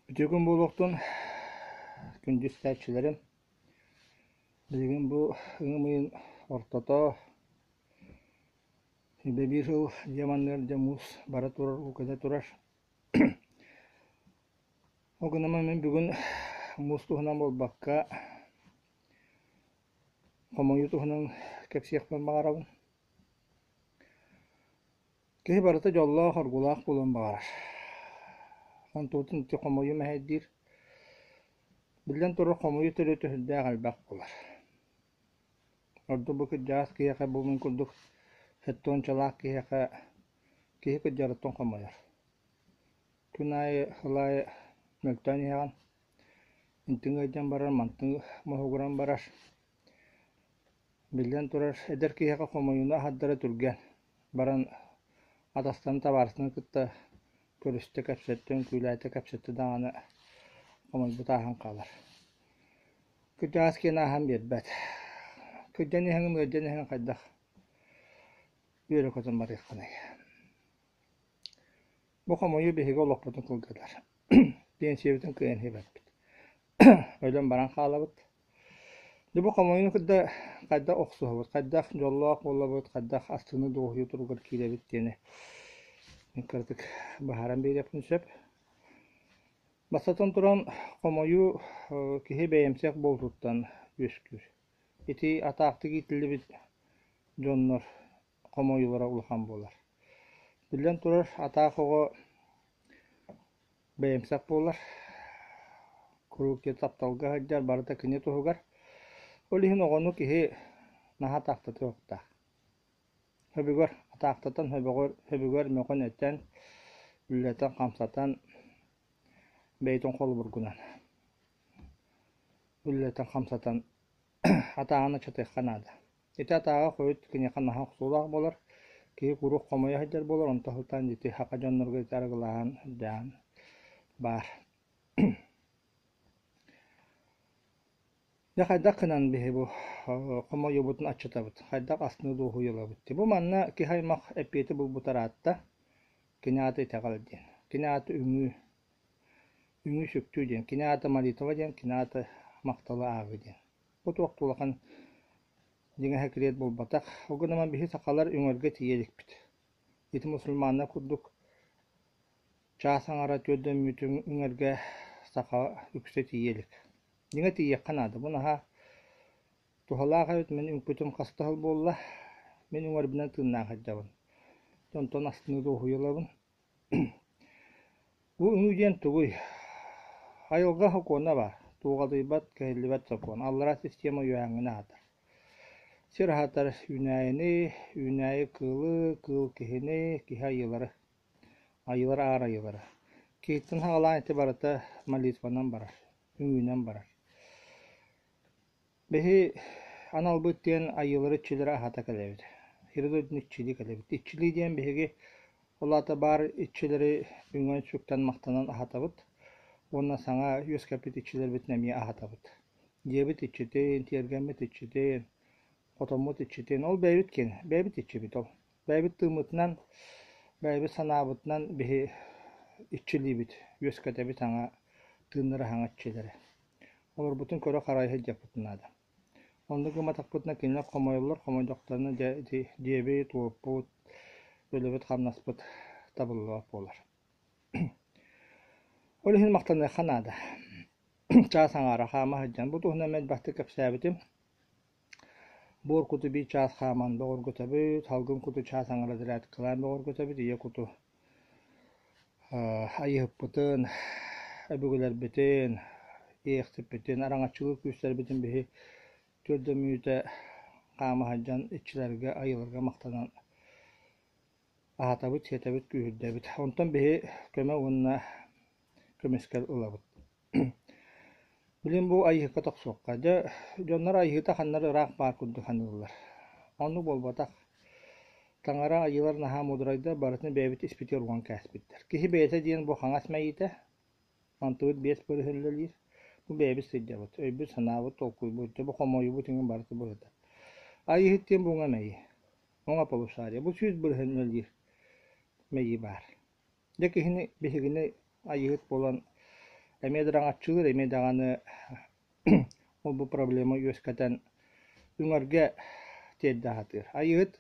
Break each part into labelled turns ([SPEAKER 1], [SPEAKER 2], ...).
[SPEAKER 1] Үтүө күн буолуохтун, күндү истээччилэрим. Билигин бу ыам ыйын ортото биир сыл дьиэ манныгар дьэ муус бара турар, уу кэлэ турар. Ол гынан мин бүгүн муус туһунан буолбакка, хомойуу туһунан кэпсиэхпин баҕарабын. Киһи барыта дьоллоох, оргулаах буолуон баҕарар. Онтубутун ити хомойуу мэһэйдиир. Биллэн турар, хомойуу төрүөтэ сүрдээх элбэх буолар. Ордук бу кырдьаҕас киһиэхэ бу мин курдук сэттэ киһиэхэ киһи кырдьарыттан хомойор. Күн аайы, сыл аайы мөлтөөн иһэҕин, интиҥ ыалдьан барар, мантыҥ моһугуран барар. Биллэн турар, эдэр киһиэхэ хомойууну аһардара түргэн. Баран атастарын табаарыстарын кытта көрүстэ, кэпсэттэ, үҥкүүлээтэ, кэпсэттэ даҕаны хомойбут ааһан хаалар. Кырдьаҕас киэн ааһан биэрбэт. Кырдьан иһэҥин, ыалдьан иһэҥин хайдах үөрэ көтөн барыаххыный? Бу хомойуу биһиги олохпутун кылгатар. Пенсиябытын кыайан иһибэппит. Өлөн баран хаалабыт. Дьэ бу хомойууну кытта хайдах охсуһабыт, хайдах дьоллоох буолабыт, хайдах астыныы дуоһуйуу туругар киирэбит диэни мин кыратык быһааран биэриэхпин сөп. Бастатан туран, хомойуу киһи бэйэмсэх буолтуттан үөскүүр. Ити атаахтык иитиллибит дьоннор хомойуулара улахан буолар. Биллэн турар, атаах оҕо Бэйэмсэх буолар, куруук диэн тапталга сылдьар барыта кини туһугар. Ол иһин оҕону киһи наһаа атаахтатыахтаах. Сөбүгэр атаахтатан, сөбүгэр, сөбүгэр мөҕөн-этэн, үлэлэтэн-хамсатан бэйэтин холобургунан үлэлэтэн-хамсатан атааҕын аччатыахха наада. Ити атааҕа хойут киниэхэ наһаа охсуулаах буолар, киһи куруук хомойо сылдьар буолар, онто сылтаан ити саха дьонноругар ити арыгылааһын үрдээн баар. Дьэ хайдах гынан биһи бу хомойуубутун аччатабыт, хайдах астына дуоһуйалабыт? Бу манна киһи аймах эппиэти булбут араатта, кини аата итэҕэл диэн, кини аата үҥүү, үҥүү-сүктүү диэн, кини аата молитва диэн, кини аата махталы ааҕыы диэн. Бу туох да улахан дьиҥэ сэкириэт буолбатах. Ол гынан биһи сахалар үҥэргэ тиийэ иликпит. Ити мусульманнар курдук чаас аҥара түөрт мүнүүтэ үҥэргэ саха үксэ тиийэ илик. Дьиҥэ тиийиэххэ наада. Бу наһаа туһалаах эбит. Мин үҥпүтүм хас да сыл буолла. Мин үҥэрбинэн тыыннаах сылдьабын. Онтон астыныы дуоһуйа ылабын. Бу үҥүү диэн тугуй? Айылҕа сокуона баар, тулҕадыйбат, кэһиллибэт сокуон. Аллараа система үөһээҥҥини аһатар. Сир аһатар үүнээйини, үүнээйи кыылы, кыыл киһини, киһи айыылары. Айыылар аар айыылара. Киһиттэн саҕалаан ити барыта молитванан барар, үҥүүнэн барар. Биһи аналбыт диэн айыылары иччилэри аһата кэлэбит. Сири-дойдуну иччилии кэлэбит. Иччилии диэн биһиги ол аата баар иччилэри үҥэн-сүктэн махтанан аһатабыт уонна саҥа үөскэппит иччилэрбитин эмиэ аһатабыт. Дьиэбит иччитин, тиэргэммит иччитин, хотоммут иччитин, ол бэйэбит киэн, бэйэбит иччибит ол. Бэйэбит тыыммытынан, бэйэбит санаабытынан биһи иччилиибит, үөскэтэбит саҥа тыыннары, саҥа иччилэри. Олорбутун көрө-харайа сылдьыахпытын наада. Оннук гымматахпытына кинилэр хомойоллор, хомойдохторуна дьэ ити дьиэбит, уоппут, үлэбит-хамнаспыт табыллыбат буолар. Ол иһин махтаныахха наада. Чаас аҥаара хаама сылдьан. Бу туһунан мин элбэхтик кэпсээбитим. Буор куту биир чаас хааман бөҕөргөтөбүт, салгын куту чаас аҥара зарядкалаан бөҕөргөтөбүт, ийэ куту Айыһыппытын, өбүгэлэрбитин, иэйэхсиппитин, араҥаччылыыр күүстэрбитин биһи түөрт да мүнүүтэ хаама сылдьан иччилэргэ, айыыларга махтанан аһатабыт, сиэтэбит, күүһүрдэбит. Онтон биһи көмө уонна көмүскэл ылабыт. Билигин бу Айыыһыкка тохсуохха. Дьэ, дьоннор Айыыһыта ханна эрэ ыраах баар курдук саныыллар. Оннук буолбатах. Таҥара айыылар наһаа мудрайдар, барытын бэйэбит испитигэр уган кээспиттэр. Киһи бэйэтэ диэн бу хаҥас мэйиитэ, онтубут биэс бырыһын үлэлиир. Бу бэйэбит сылдьабыт, өйбүт-санаабыт, толкуйбут, дьэ бу хомойуубут иҥин барыта быһыта. Айыыһыт диэн бу уҥа мэйии, уҥа полушарие. Бу 100% үлэлиир мэйии баар. Дьэ киһини биһигини Айыыһыт буолан Эмиэ да араҥаччылыыр, эмиэ даҕаны ол бу проблема үөскэтэн үҥэргэ тиэрдэ сатыыр. Айыыһыт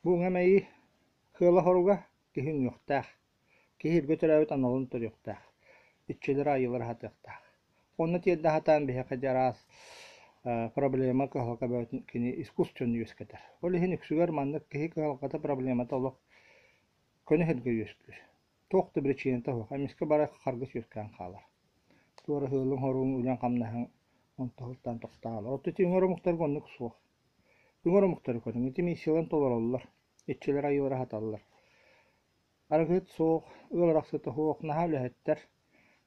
[SPEAKER 1] бу уҥа мэйии сыала-соруга киһи үҥүөхтээх, киһи иргэ төрөөбүт аналын төрүөхтээх, иччилэри айыылары сатыахтаах. Онно тиэрдэ сатаан биһиэхэ дьэ араас проблема кыһалҕа бөҕөтүн кини искусственно үөскэтэр. Ол иһин үксүгэр маннык киһи кыһалҕата проблемата олох көнө сиргэ үөскүүр. Туох да причината суох, эмискэ бары харгыс үөскээн хаалар. Туора ыһыылыҥ-хоруҥ, үлэҥ-хамнаһыҥ онтон тохтоолор. Оттон ити үҥэр омуктарга оннук суох. Үҥэр омуктары көрүҥ, ити миссияларын толороллор, иччилэр айыылара саталлар. Арыгыһыт суох, ыал арахсыыта суох, наһаа үлэһиттэр,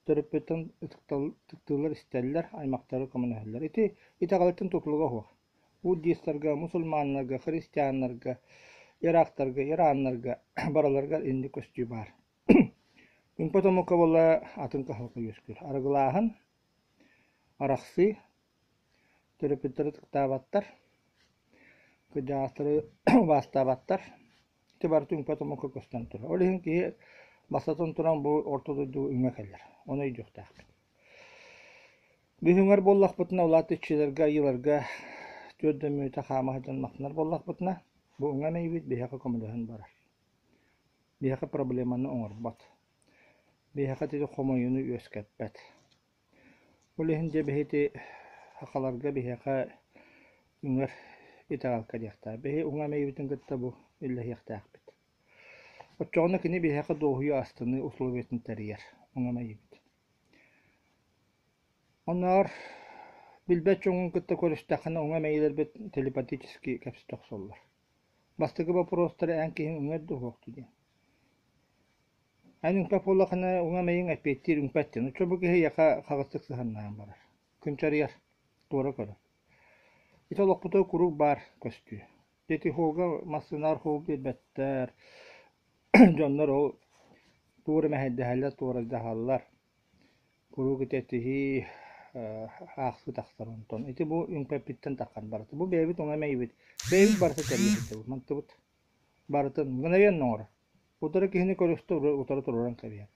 [SPEAKER 1] төрөппүттэн ытыктыыллар, истэллэр, аймахтары көмөлөһөллөр. Ити итэҕэлиттэн тутулуга суох. Буддистарга, мусульманнарга, христианнарга, ирактарга, ираннарга барыларыгар инник көстүү баар. Үҥпэт омукка буолла атын кыһалҕа үөскүүр. Арыгылааһын, арахсыы, төрөппүттэри ытыктаабаттар, кырдьаҕастары убаастаабаттар. Ити барыта үҥпэт омукка көстөн турар. Ол иһин киһи бастатан туран бу орто дойду үҥэ кэлэр. Ону өйдүөхтээхпит. Бүһүҥэр буоллахпытына, улаат иччилэргэ, айыыларга түөрт да мүнүүтэ хаама сылдьан махтанар буоллахпытына, бу уҥа мэйибит биһиэхэ көмөлөһөн барар. Биһиэхэ проблеманы оҥорбот. Биһиэхэ ити хомойууну үөскэппэт. Ол иһин дьэ биһи сахаларга биһиэхэ үҥэр итэҕэл кэлиэхтээх. Биһи уҥа мэйибитин кытта бу үллэһиэхтээхпит. Оччоҕуна кини биһиэхэ дуоһуйа астыныы условиятын тэрийэр уҥа мэйибит. Оннооҕор билбэт дьоҥҥун кытта көрүстэххинэ уҥа мэйиилэрбит телепатически кэпсэтэ охсоллор. Бастакы боппуруостара эн киһиҥ үҥэр да уһуох дуу диэн. Эн үҥпэт буоллаххына уҥа мэйиҥ эппиэттиир үҥпэт диэн. Оччо бу киһи эйиэхэ хаҕыстык сыһыаннаһан барар. Кынчарыйар, туора көрөр. Ити олохпутугар куруук баар көстүү. Ити хоолга массыынаар хоол биэрбэттэр. Дьоннор ол туора мэһэйдэһэллэр, туорайдаһаллар. Куруук итэтиһии аахсыы тахсар онтон. Ити бу үҥпэппиттэн таххан барыта. Бу бэйэбит уҥа мэйибит. Бэйэбит барыта тэрийэ Мантыбыт барытын мгновенно оҥорор. Утары киһини көрүстэ утары туруоран кэбиһэр.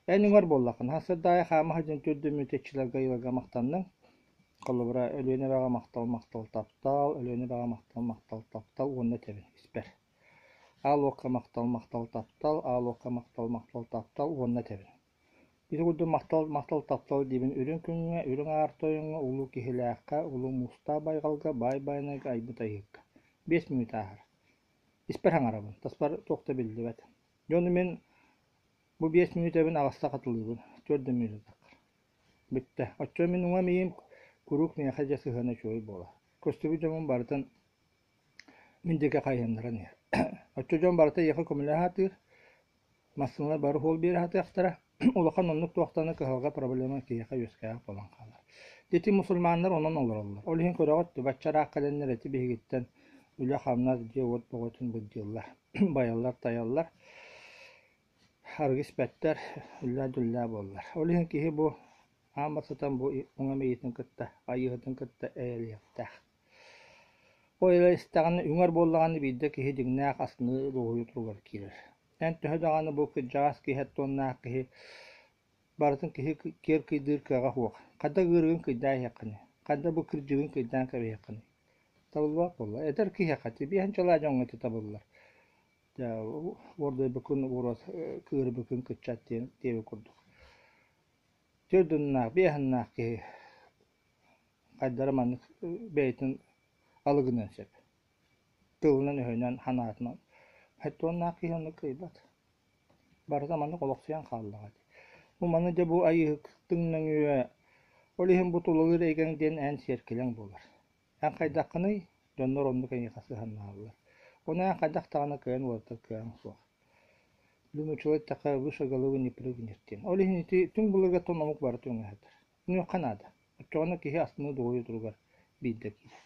[SPEAKER 1] Эн үҥэр буоллаххына, сарсыарда аайы хаама сылдьан түрдүммүт иччилэргэ ыйыларга махтанныҥ. Холобура, Өлүөнэ эбэҕэ махтал, махтал, таптал, Өлүөнэ эбэҕэ махтал, махтал, таптал уонна этэбин испэр. Аал уокка махтал, махтал, таптал, аал уокка махтал, махтал, таптал уонна этэбин. Ити курдук махтал, махтал, таптал диибин үрүҥ күҥҥэ, үрүҥ аар тойоҥҥо, улуу киһилээххэ, улуу муустаах байҕалга, баай байанайга айбыт айыыкка. 5 мүнүүтэ ааһар. Испэр хаҥарабын, таспар туох да биллибэт. Дьону мин бу 5 мүнүүтэбин аҕыста хатылыыбын, түөрт да мүнүүтэ таххар. Бүттэ. Оччо мин уҥа миим куруук миэхэ дьэ сыһыана үчүгэй буолар. Көстүбүт дьоммун барытын мин диэки хайыһыннаран иһэр. Оччо дьон барыта эйиэхэ көмөлөһө сатыыр, Массыыналар бары суол биэрэ сатыахтара. Улахан оннук туохтан да кыһалҕа проблема киһиэхэ үөскээх буолан хаалар. Ити мусульманнар онон олороллор. Ол иһин көрөҕүт, бачча ыраах кэлэннэр ити биһигиттэн үлэ-хамнас, дьиэ-уот бөҕөтүн былдьыыллар, байаллар-тайаллар, арыгы испэттэр, үллээ-дүллээ буоллар. Ол иһин киһи бу аан бастатан бу уҥа мэйиитин кытта, айыыһытын кытта эйэлиэхтээх. Ол истэҕинэ үҥэр буоллаҕына биирдэ киһи дьиҥнээх астыныы дуоһуйуу туругар киирэр. Эн төһө даҕаны бу кырдьаҕас киһи туоннаах киһи барытын киһи киэр кыйдыыр кыаҕа суох. Хайдах ыарыгын кыйдаа иһиэххиний, хайдах бу кырдьыгын кыйдаан кэбиһиэххиний. Табыллыбат буолла. Эдэр киһиэхэ тибиэһин чалаа дьоҥҥо ити табыллар. Дьэ, уордайбыккын уоруос, кыырбыккын кыччат диэн диэбит курдук. Түөрт биэһиннээх киһи хайдара маннык бэйэтин алыгыныан сөп. Тылынан-өһүнэн, санаатынан. Хайтуоннаах киһи оннук кыайбат. Барыта маннык олохсуйан хааллаҕа дии. Бу маны дьэ бу айыыһыктыҥ нөҥүө ол иһин бу тулалыыр эйгэҥ диэн эн сиэркилэҥ буолар. Эн хайдаххыный, дьоннор оннук эйиэхэ сыһыаннаһаллар. Ону эн хайдах даҕаны кыайан уларытар кыаҕыҥ суох. Думаю, эттэххэ выше головы не прыгнешь диэн. Ол иһин ити түҥ былыргыттан омук барыта үҥэһэтэр. Үҥүөххэ наада. Оччоҕуна киһи астыныы дуоһуйуу туругар биирдэ киирэр.